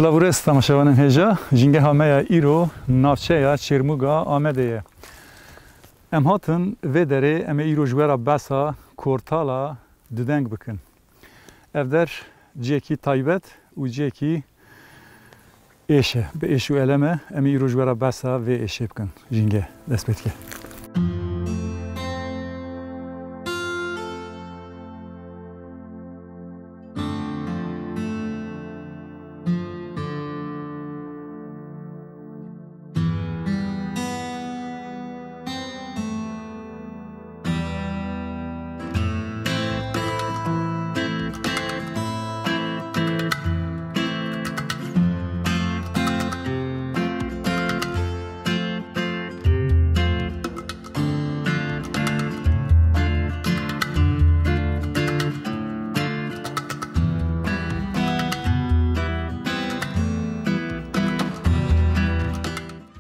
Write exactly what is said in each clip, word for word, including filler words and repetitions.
Silav û rêz temaşevanên hêja, jîngeha me ya îro navçeya Çêrmûga Amedê ye. Em hatin vê derê, em ê îro ji we re behsa Kortala Dudeng bikin. Ev der cihekî taybet û cihekî êş e. Bi êş û elem e. Em ê îro ji we re behsa vê êşê bikin. Jînge dest pê dike.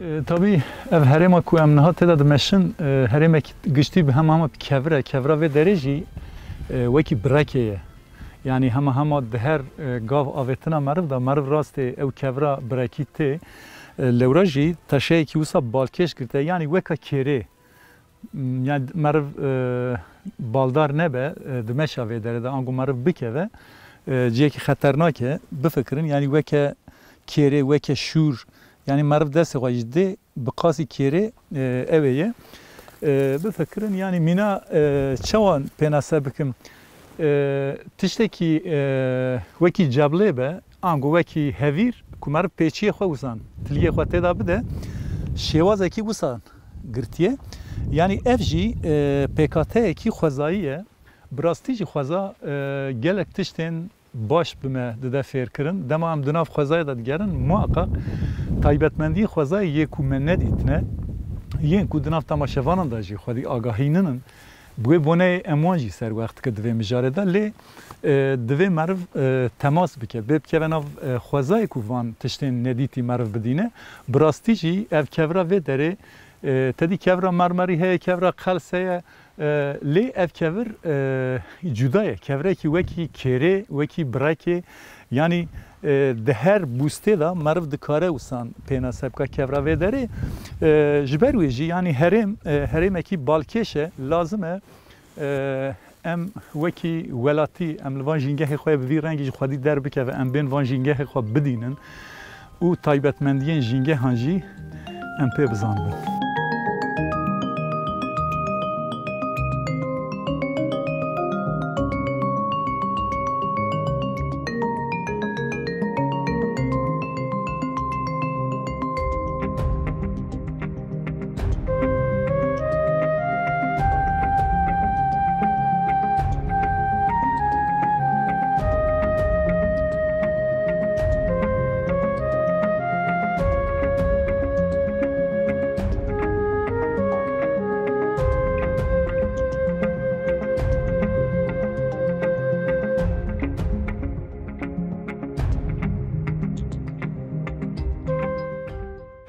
E, tabî ev herêma ku em niha tê de dimeşin, e, herêmekî giştî bi hema hema bi kevir e. Kevira vê derê jî, e, wekî birekê ye. Yanî hema hema di her, e, gav avêtina meriv de, meriv rastê ew kevira birekî tê. E, lewra jî teşeyekî wisa balkêş girtiye, yanî weke kêrê. M, yanî meriv, e, baldar nebe, e, di meşa vê derê de, ango meriv bikeve, e, cihekî xeternak e. Bifikirin, yanî weke kêrê, weke şûr, yanî meriv destê xwe jî dê bi qasî kêrê, e, ew ê ye. E, bifikirin, yanî mîna, e, çawan pênase bikim? E, tiştekî, e, wekî ceblê be, ango wekî hevîr ku meriv pêçiyê xwe wisan, tiliyê xwe tê de bide, şêwazekî wisan girtiye. Yanî ev jî, e, pêkhateyekî xwezayî ye. Bi rastî jî xweza, e, gelek tiştên baş bi me dide fêrkirin. Dema em di nav xwezayê de digerin, muheqeq taybetmendiyê xwezayê yê ku me nedîtine, yên ku di nav temaşevanan de jî xwedî agahî ninin, bi wê boneyê em wan jî ser wext dike di vê mijarê de. Lê, e, divê meriv, e, temas bike, bê bikeve nav, e, xwezayê ku van tiştên nedîtî meriv bidîne. Bi rastî jî ev kevira vê derê, e, tedî kevira mermerî heye, kevira qels heye, e, lê ev kevir, e, cuda ye. Kevirekî wekî kêrê, wekî birekê, yanî, e, di her bûstê de meriv dikare wisan pênase bike kevira vê derê. E, ji ber wê jî, yanî herêm, e, herêmekî balkêş e, lazim e, e, em wekî welatî, em li van jîngehê xwe bi vî rengî ji xwedî derbikeve, em bên van jîngehê xwe bidînin û taybetmendiyên jîngehan jî em pê bizanibin.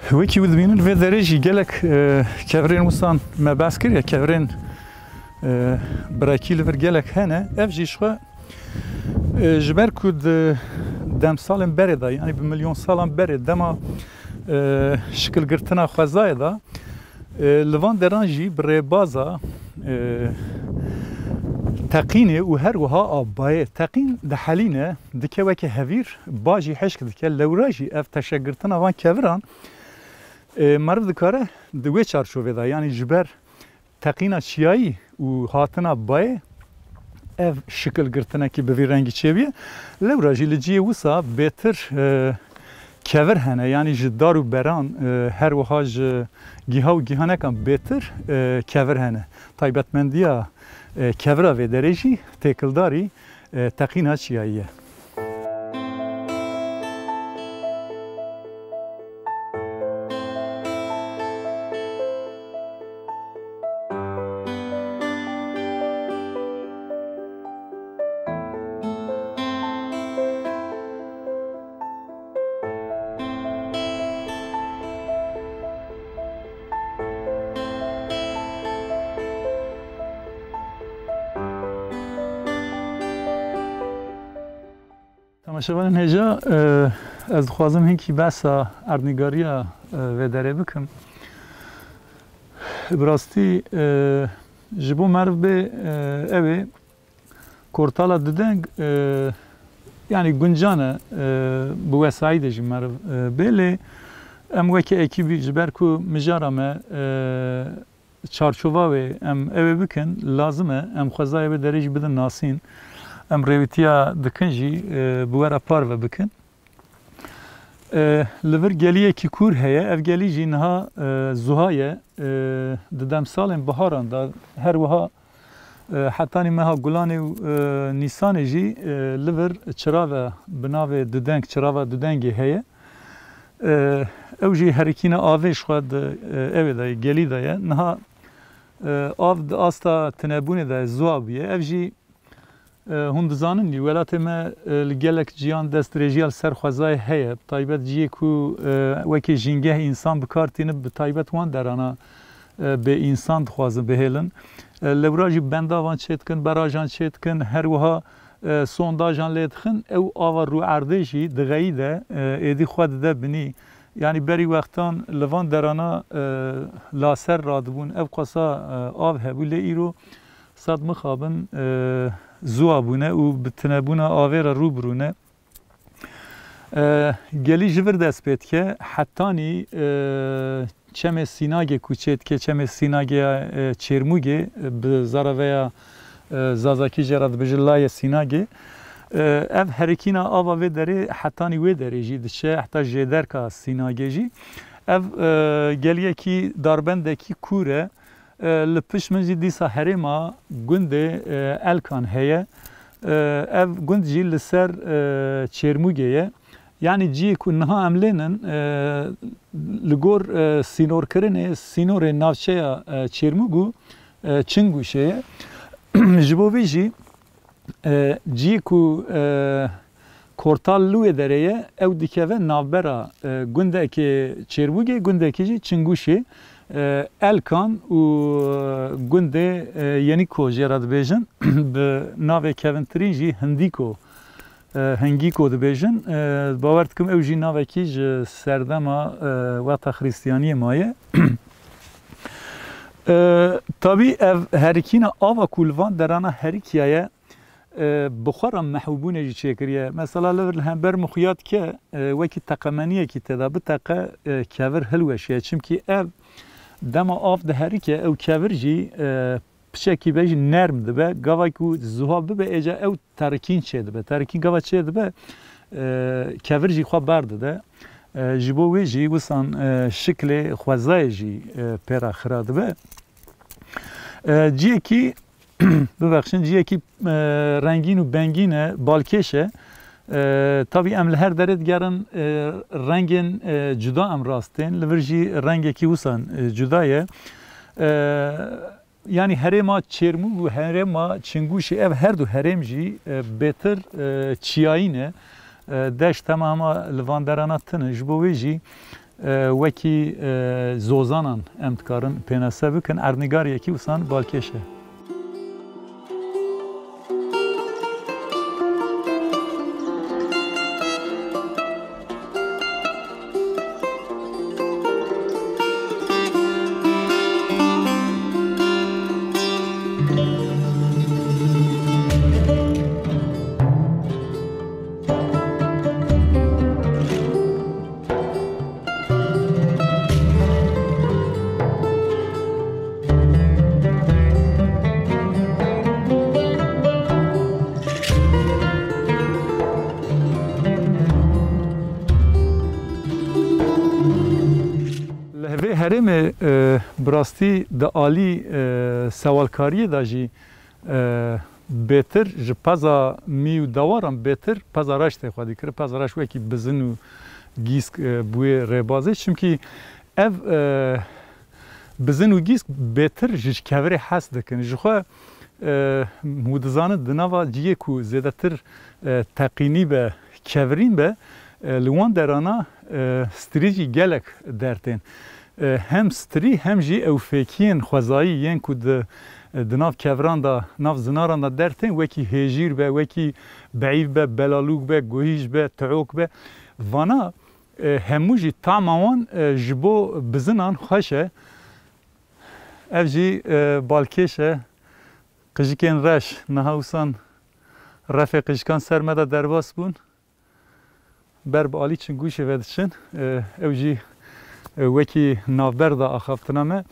Wekî we dibînin, vê derê jî gelek, e, kevirên wisan me behs kiriye, kevirên, e, birekî li vir gelek hene. Ev jî ji xwe, e, ji ber ku di demsalên berê de, yanî bi milyon salan berê dema, e, şikilgirtina xwezayê de, e, li van deran jî bi rêbaza, e, teqînê û her wiha a bayê. Teqîn dihelîne, dike weke hevîr, ba jî hişk dike. Lewra jî ev teşegirtina van keviran, e, meriv dikare di wê çarçovê de, yanî ji ber teqîna çiyayî û hatina bayê ev şikil girtinekî bi vî rengî çêbûye. Lewra jî li cihê wisa bêtir, e, kevir hene, yanî ji dar û beran, e, her wiha ji giha û gihanekan bêtir, e, kevir hene. Taybetmendiya, e, kevira vê derê jî têkildarî, e, teqîna çiyayî ye. Temaşevanên hêja, e, Ez dixwazim hinkî behsa erdnîgariya, e, vê derê bikim. Bi rastî, e, ji bo meriv bê, e, ew ê Kortala Dudeng, e, yanî guncan e, e, bi wesayî de jî meriv, e, bê lê em weke ekîbî ji ber ku mijara me, e, çarçova wê em ew ê bikin, lazim e em xwezayê wê derê jî bidin nasîn. Em rêwîtiya dikin jî, e, bi we re parve bikin. E, li vir geliyekî kûr heye. Ev gelî jî niha, e, zuha ye. E, di demsalên biharan de her wiha, e, hetanî meha Gulanê û, e, Nîsanê jî, e, li vir çirave bi navê Dudeng, çirava Dudengê heye. E, ew jî herikîna avê ji xwe di, e, ewê de ye, gelî de ye. Niha, e, av di asta tinebûnê de ye, zuha bûye. Ev jî, e, hûn dizanin jî welatê me, e, li gelek ciyan destdirêjiya li ser xwezayê heye. Bi taybet ciyê ku, e, wekî jîngeh însan bi kar tînin, bi taybet wan derana, e, bê însan dixwazin bihêlin. E, lewra jî bendavan çêdikin, berajan çêdikin, her wiha, e, sondajan lê dixin. Ew ava rûerdê jî di xeyî de, e, êdî xwe dide binî. Yanî berî wextan li van derana, e, laser radibûn, ev qasa, e, av hebû, lê îro sed mixabin, e, zuwa bûne û bi tinebûna avê re rû bi rû ne. E, gelî ji vir dest pê dike, hetanî, e, çemê Sînagê ku çê dike, çemê Sînagê ya, e, Çêrmûgê, e, bi zaraveya, e, Zazakî jê re dibêje Layê Sînagê. E, ev herikîna ava vê derê hetanî wê derê jî diçe, heta jêderka Sînagê jî. Ev, e, geliyekî darbendekî kûr e. E, li pişt min jî dîsa herêma gundê, e, Elkan heye. E, ev gund jî li ser, e, Çêrmûgê ye. Yanî ciyê ku niha em lê nin, e, li gor, e, sînorkirinê, sînorê navçeya, e, Çêrmûg û, e, Çingûşê ye. Ji bo vê jî, e, ciyê ku, e, Kortal li wê derê ye, ew dikeve navbera, e, gundekê Çêrmûgê, gundekî jî Çingûşê. E, Elkan û, e, gundê, e, Yenîko jê re dibêjin, bi navê kevintirîn jî Hindîko, e, Hingîko dibêjin. E, bawer dikim ew jî navekî ji serdema, e, wexta Xristiyaniyê maye. E, tabî ev herikîna ava ku li van derana herikiyaye, e, bi xwe re mehûbûnê jî çêkiriye. Mesela li vir li hember min xuya dike, e, wekî teqemeniyekî tê de biteqe, e, kevir hilweşiye. Çimkî ev dema av diherike, ew kevir jî, e, piçekî be jî nerm dibe. Gava ku zuha bibe, êca ew terikîn çêdibe. Terikîn gava çêdibe, e, kevir jî xwe berdide. E, ji bo wê jî wisan, e, şiklê xwezayê jî, e, pê re xira dibe. E, ciyekî, bibexşin, ciyekî, e, rengîn û bengîn e, balkêş e. E, tabî em li her derê digerin, e, rengên, e, cuda em rast tên. Li vir jî rengekî wisan, e, cuda ye. E, Yanî herêma Çêrmûg û herêma Çingûşê, ev her du herêm jî, e, bêtir, e, çiyayî ne. E, deşt hema hema li van derana tune. Ji bo wê jî, e, wekî, e, zozanan em dikarin pênase bikin. Erdnîgariyekî wisan balkêş e. Li vê herêmê, e, bi rastî di alî, e, sewalkariyê de jî, e, bêtir ji peza mî û dewaran bêtir peza reş tê xwedî kir. Peza reş wekî bizin û gîsk, e, bûyê rêbazê. Çimkî ev, e, bizin û gîsk bêtir ji kevirê hez dikin. Ji xwe, e, hûn dizanin di nava cihê ku zêdetir, e, teqînî be, kevirîn be, e, li wan derana, e, stirî jî gelek dertên. E, hem stirî hem jî ew fêkiyên xwezayî yên ku di, e, di nav keviran de, nav zinaran de dertên wekî hêjîr be, wekî beîv be, belalûk be, guhîj be, tiok be. Vana, e, hemû jî tama wan, e, ji bo bizinan xweş e. Ev jî, e, balkêş e. Qijikên reş niha wisa refê qijikan ser me de derbas bûn. Ber bi alî Çingûşê ve diçin. E, ew jî, e, wekî navber de axaftina me.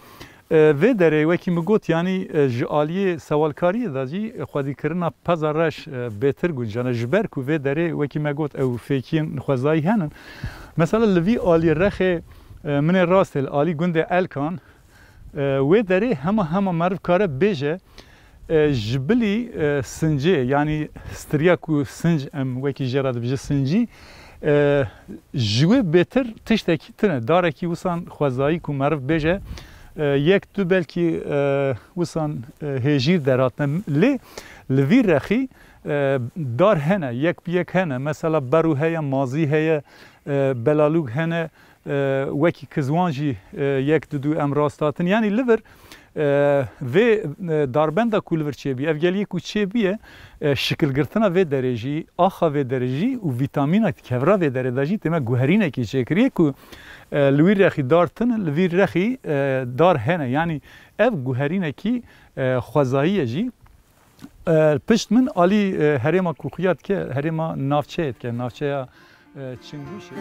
E, vê derê wekî min got, yanî, e, ji aliyê sewalkariyê de jî xwedîkirina peza reş, e, bêtir guncan e. Ji ber ku vê derê wekî me got ew fêkiyên xwezayî henin. Mesela li vî alî rexê, e, min ê rastê li alî gundê Elkan, e, wê derê hema hema meriv kare bêje, e, ji bilî, e, sincê, yanî stiriya ku sinc em wekî jê re dibêje sincî, e, ji wê bêtir tiştekî tune. Darekî wisan xwezayî ku meriv bêje, e, yek du belkî, e, wisan, e, hêjîr derhatine. Lê li vî rexî, e, dar hene, yek bi yek hene. Mesela berû heye, mazî heye, e, belalûk hene, e, wekî kizwan jî, e, yek di dû em rast hatin. Yanî li vir, e, vê, e, darbenda ku li vir çêbûye, ev geliyê ku çêbûye, e, şikilgirtina vê derê jî, axa vê derê jî û vîtamîna kevra vê derê de jî tê me guherînekî çêkiriye ku, e, li wî rexî dar tune, li vî rexî, e, dar hene. Yanî ev guherînekî, e, xwezayî ye jî. E, pişt min alî, e, herêma ku xuya dike, herêma navçeyê dike, navçeya, e, Çingûşê.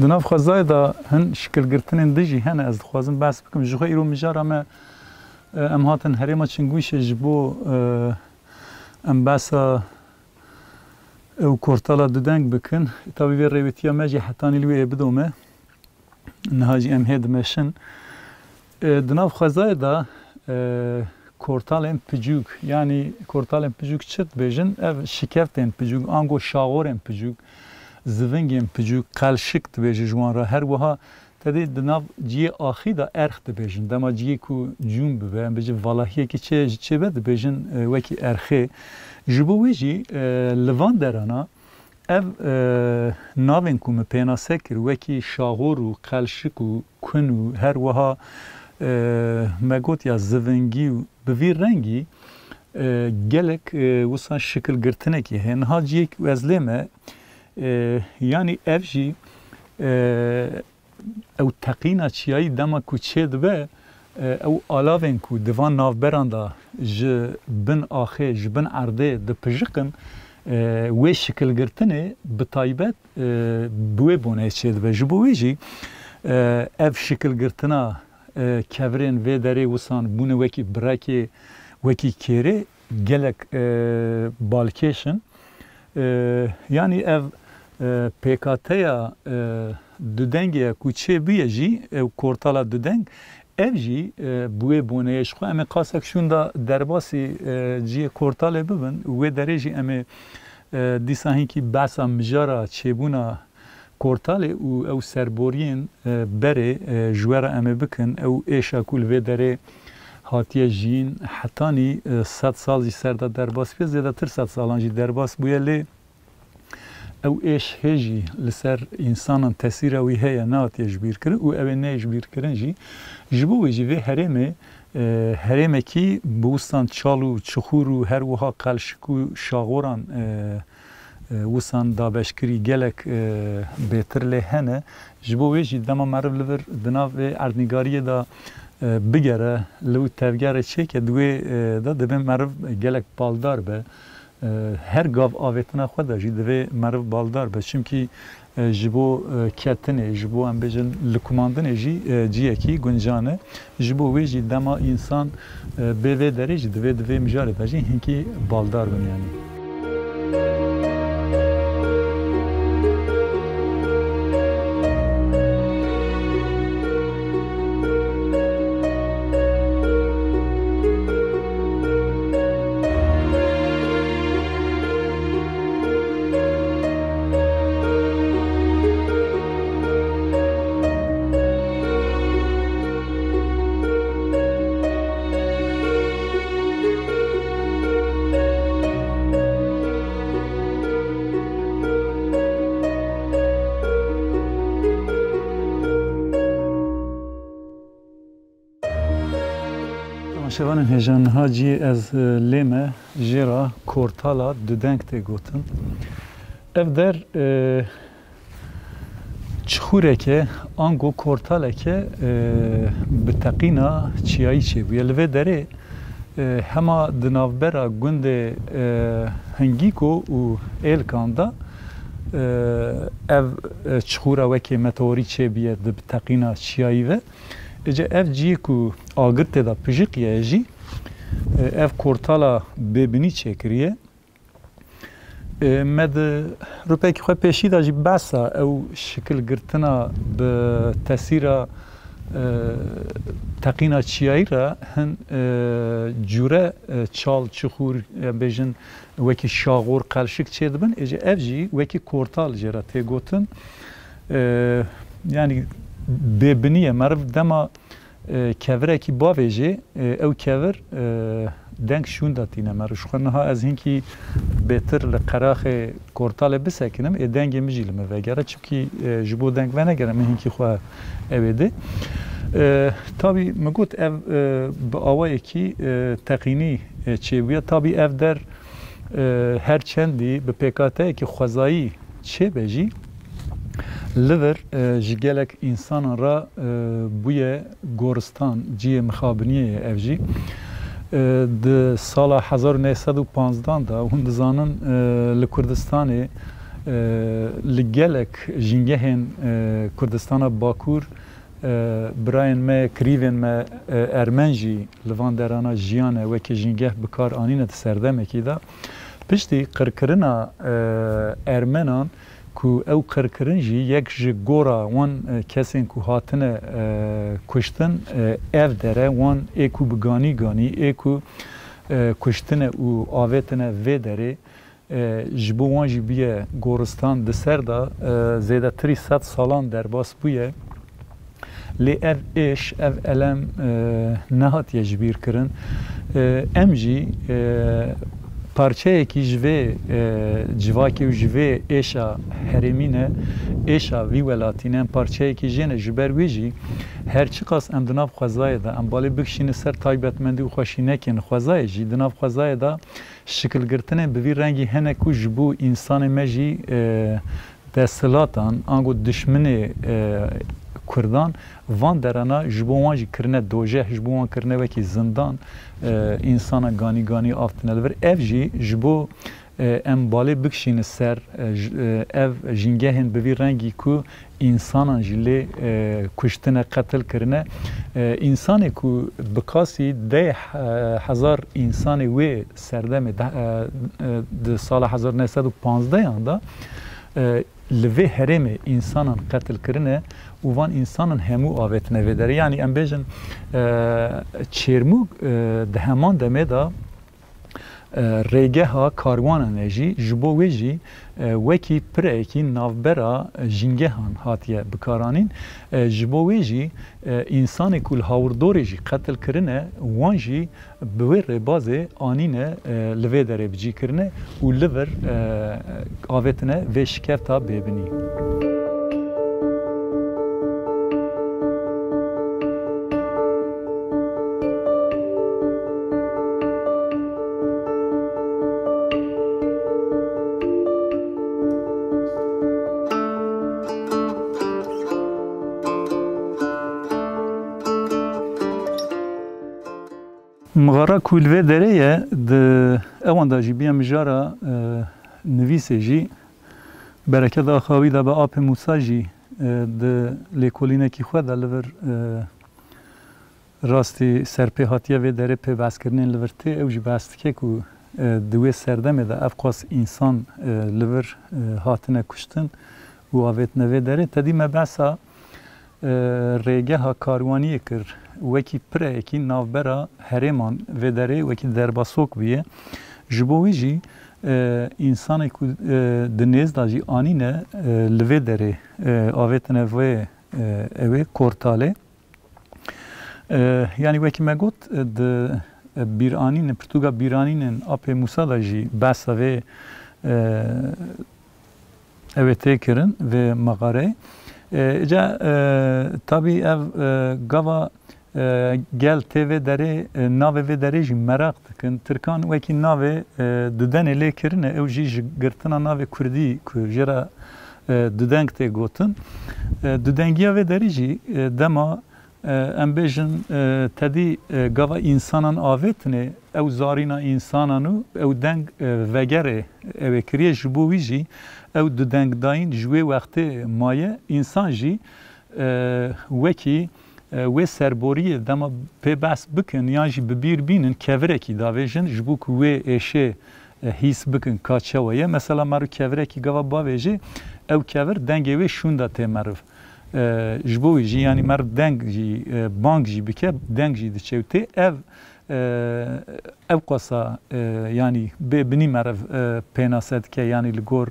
Di nav xwezayê de hin şikilgirtinên din jî hene, ez dixwazim behs bikim. Ji xwe îro mijara me, e, em hatin herêma Çingûşê ji bo, e, em behsa ew kortala dudeng bikin. Tabî vê rêwîtiya me jî hetanî li wê ê bidome. Niha jî em hê dimeşin. E, di nav xwezayê de, e, kortalên picûk, yanî kortalên picûk çi dibêjin? Ev şikeftên picûk, ango şaxorên picûk, zivingên picûk, qelşik dibêje ji wan re. Her wiha te dê di nav ciyê axî de erx dibêjin. Dema ciyê ku cûn bibe, em bêjin valahiyekî çê, çêbe dibêjin, e, wekî erxê. Ji bo wê jî, e, li van derana ev, e, navên ku min pênase kir, wekî şaxor û qelşik û kun û her wiha, e, me got ya zivingî û bi vî rengî, e, gelek, e, wisa şikilgirtinekî heye. Niha ciyek ku ez lê me, e, yanî ev jî, e, ew teqîna çiyayî dema ku çêdibe, e, ew alavên ku di van navberan de ji bin axê, ji bin erdê dipijiqin, e, wê şikilgirtinê bi taybet, e, bi wê boneyê çêdibe. Ji bo wê jî, e, ev şikilgirtina, e, kevirên vê derê wisan bûne wekî birekê, wekî kêrê gelek, e, balkêş in. E, yanî ev, e, pêkateya, e, dudengê ye ku çêbûye jî, ew kortala dudeng, ev jî, e, bi wê boneyê ji xwe em ê qasek şûnda derbasî, e, cihê kortalê bibin û wê derê jî em ê, e, dîsa hinkî behsa mijara çêbûna kortalê û ew serboriyên, e, berê, e, ji we re em ê bikin. Ew êşa ku li vê derê hatiye jiyîn, hetanî, e, sed sal jî ser de derbas bûye, zêdetir sed salan jî derbas bûye, lê ew êş hê jî li ser însanan tesîra wî heye, nehatiye ji bîr kirin û ew ê neyê ji bîr kirin jî. Ji bo wê jî vê herêmê, e, herêmekî bi wistan çal û çixûr û her wiha qelşik û şaxoran, e, e, wisan dabeşkirî gelek, e, bêtir lê hene. Ji bo wê jî dema meriv li vir di nav vê erdnîgariyê de, e, bigere, li wî tevgerê çêke, di wê, e, de divê meriv gelek baldar be. E, her gav avêtina xwe de jî divê meriv baldar be. Çimkî, e, ji bo, e, ketinê, ji bo, em bêjin, likumandinê jî, e, ciyekî guncan e. Ji bo wê jî dema însan, e, bê vê derê jî divê di vê mijarê de jî hinkî baldar bin, yanî. Şevanên hêja niha ciyê ez, e, lê me jê re Kortala Dudeng tê gotin. Ev der, e, çixûreke, ango kortaleke, e, bi teqîna çiyayî çêbûye. Li vê derê, e, hema di navbera gundê, e, Hingîko û Êlkan de, e, ev, e, çixûra wekî meteorî çêbûye di bi teqîna çiyayî ve. Êca ev ciyê ku agir tê de pijiqiye jî, e, ev kortala bêbinî çêkiriye. E, me di rûpekî xwe pêşî de jî behsa ew şikilgirtina bi tesîra, e, teqîna çiyayî re hin, e, cûre, e, çal, çixûr, em bêjin, wekî şaxor, qelşik çêdibin. Êca ev jî wekî kortal jê re tê gotin. E, yanî bêbinî ye. Meriv dema, e, kevirekî bavêjê, e, ew kevir, e, deng şûnda tîne meriv. Ji xwe niha ez hinkî bêtir li qeraxê kortalê bisekinim, ê dengê min jî li min vegere. Çimkî, e, ji bo deng venegere, min hinkî xwe ew ê dê. E, tabî min got ev, e, bi awayekî, e, teqînî, e, çêbûye. Tabî ev der, e, her çendî bi pêkhateyekî xwezayî çêbe jî, li vir, e, ji gelek însanan re, e, bûye goristan, cihê mixabiniyê ye ev jî. E, di sala hezar û neh sed û panzdan de, hûn dizanin, e, li Kurdistanê, e, li gelek jîngehên, e, Kurdistana Bakur, e, birayên me, kirîvên me, e, ermen jî li van derana jiyane wekî jîngeh bi kar anîne di serdemekî de. Piştî qirkirina, e, ermenan ku ew qirkirin jî yek ji gora wan, e, kesên ku hatine, e, kuştin, e, ev dere wan ê ku bi ganî ganî, ê ku, e, kuştine û avêtine vê derê, e, ji bo wan jî bûye goristan di ser de, e, zêdetirî sed salan derbas bûye. Lê ev êş, ev elem, e, nehatiye ji bîr kirin. E, em jî, e, parçeyekî ji vê, e, civakê û ji vê êşa herêmî ne, êşa vî welatî ne, em parçeyekî jê ne. Ji ber wê jî her çiqas em di nav xwezayê de, em balê bikişînin ser taybetmendî û xweşînekên xwezayê jî, di nav xwezayê de şikilgirtinên bi vî rengî hene ku ji bo însanê me jî, e, desthilatan, ango dişminê, e, Kurdan, van derana ji bo wan jî kirine dojeh, ji bo wan kirine wekî zindan, e, însana ganî ganî av tine li vir. Ev jî ji bo, e, em balê bikişîne ser, e, j-, e, ev jîngehên bi vî rengî ku însanan jî lê, e, kuştine, qetil kirine. E, însanê ku bi qasî deh, e, hezar însanê wê serdemê de, e, e, di sala hezar neh sed û panzdehan de, e, li vê herêmê însanan qetil kirine û van însanan hemû avêtine vê derê. Yanî em bêjin, e, Çêrmûg, e, di heman demê de, e, rêgeha karwanan e jî, ji bo wê jî, e, wekî pireyekî navbera jîngehan hatiye bikaranîn. E, ji bo wê jî, e, însanê ku li hawirdorê jî qetil kirine, wan jî bi wê rêbazê anîne, e, li vê derê bi cî kirine û li vir, e, avêtine vê şikefta bêbinî. Mixara ku li vê derê ye, di ewan de jî bûye mijara, e, nivîsê jî, Bereket Axawî de bi Apê Mûsa jî, e, di lêkolînekî xwe de li vir, e, rastî serpêhatiya vê derê pê behskirinên li vir tê. Ew jî behs dike ku, e, di wê serdemê de ev qas însan, e, li vir, e, hatine kuştin û avêtine vê derê. Tedî me behsa e, rêgeha karwaniyê kir, wekî pireyekî navbera herêman vê derê wekî derbasok bûye. Ji bo wî jî, e, însanê ku, e, di nêz de jî anîne, e, li vê derê, e, avêtine vê, e, ew ê kortalê. E, yanî wekî me got, e, di, e, bîranîn, pirtûka bîranînên Apê Mûsa de jî behsa vê, e, ew ê tê kirin vê mexareyê. E, îca, e, tabî ev, e, gava E, gel tê vê derê, e, navê vê derê jî meraq dikin. Tirkan wekî navê, e, Dudenê lê kirine, ew jî ji girtina navê kurdî ku jê re, e, Dudeng tê gotin. E, dudengiya vê derê jî, e, dema, e, em bêjin, e, tedî, e, gava însanan avêtinê, ew zarîna însanan û ew deng, e, vegerê ew ê kiriye. Ji bo wî jî ew dudengdayîn ji wê wextê maye. Însan jî, e, wekî, e, wê serboriyê dema pê behs bikin yan jî bi bîr bînin, kevirekî davêjin, ji bo ku wê êşê, e, hîs bikin ka çawa ye. Mesela meriv kevirekî gava bavêjê, ew kevir dengê wê şûnda tê meriv. E, ji bo wî jî, yanî meriv deng jî, e, bang jî bike, deng jî diçe û tê. Ev, e, ew qasa, e, yanî bê binî meriv, e, pênase dike, yanî li gor,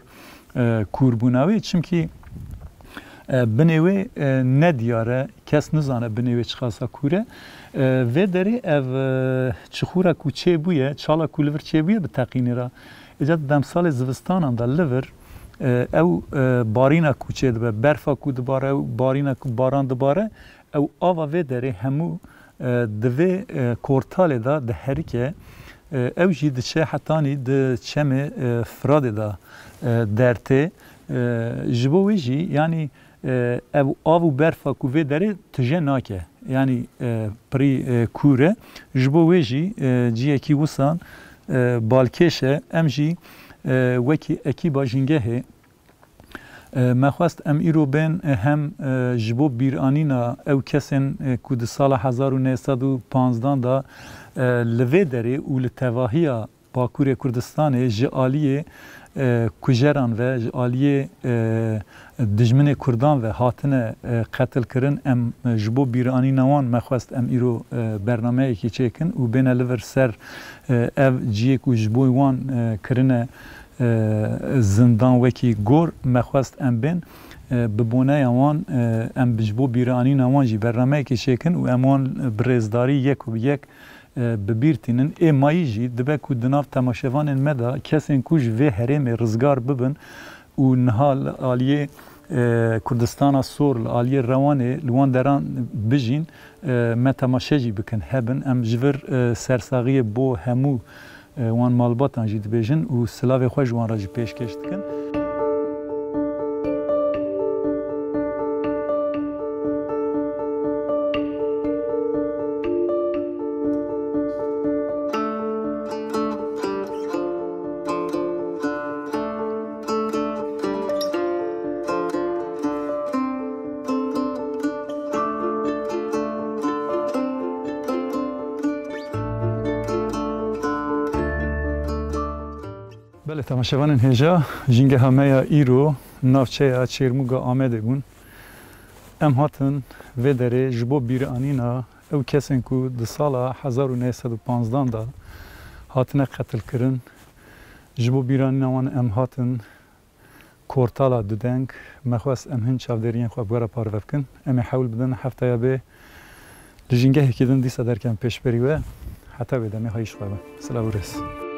e, kûrbûna wê. Çimkî, e, binê wê, e, nediyar e, kes nizane binê wê çiqasa kûr e. E, vê derê ev, e, çixûra ku çêbûye, çala ku li vir çêbûye bi teqînê re. Îca di demsalê zivistanan de li vir, e, ew, e, barîna ku çêdibe, berfa ku dibare, ew barîna ku baran dibare, ew ava vê derê hemû, e, di vê, e, kortalê de diherike, e, ew jî diçe hetanî di çemê, e, Firadê de, e, dertê. E, ji bo wê jî, yanî, e, ev av û berfa ku vê derê tije nake. Yanî, e, pirî, e, kûr e. Ji bo wê jî, e, ciyekî wisan, e, balkêş e. Em jî, e, wekî ekîba Jîngehê, e, me xwest em îro bên, e, hem, e, ji bo bîranîna ew kesên, e, ku di sala hezar û neh sed û panzdan de, e, li vê derê û li tevahiya Bakurê Kurdistanê ji aliyê, e, kujeran ve, ji aliyê, e, dijminê Kurdan ve hatine, e, qetilkirin. Em, e, ji bo bîranîna wan me xwest em îro, e, bernameyekî çêkin û bêne li vir ser, e, ev ciyê ku ji bo wan, e, kirine, e, zindan wekî gor, me xwest em bên, e, bi boneya wan, e, em ji bo bîranîna wan jî bernameyekê çêkin û em wan bi rêzdarî yek û bi yek e, bi bîr tînin. Ê mayî jî dibe ku di nav temaşevanên me de kesên ku ji vê herêmê rizgar bibin û niha li aliyê, e, Kurdistana Sor, li aliyê Rewanê, li wan deran bijîn, e, me temaşe jî bikin, hebin. Em ji vir, e, sersaxiyê bo hemû, e, wan malbatan jî dibêjin û silavê xwe ji wan re jî pêşkêş dikin. Belê, temaşevanên hêja, jîngeha me ya îro navçeya Çêrmûga Amedê bûn. Em hatin vê derê ji bo bîranîna ew kesên ku di sala hezar û neh sed û panzdan de hatine qetilkirin. Ji bo bîranîna wan em hatin Kortala Dudeng. Me xwest em hin çavdêriyên xwe bi we re parve bikin. Em ê hewl bidin heftaya bê li jîngehekî din dîsa derkevin pêşberî we. Heta wê demê hayî ji xwe be. Silav û rêz.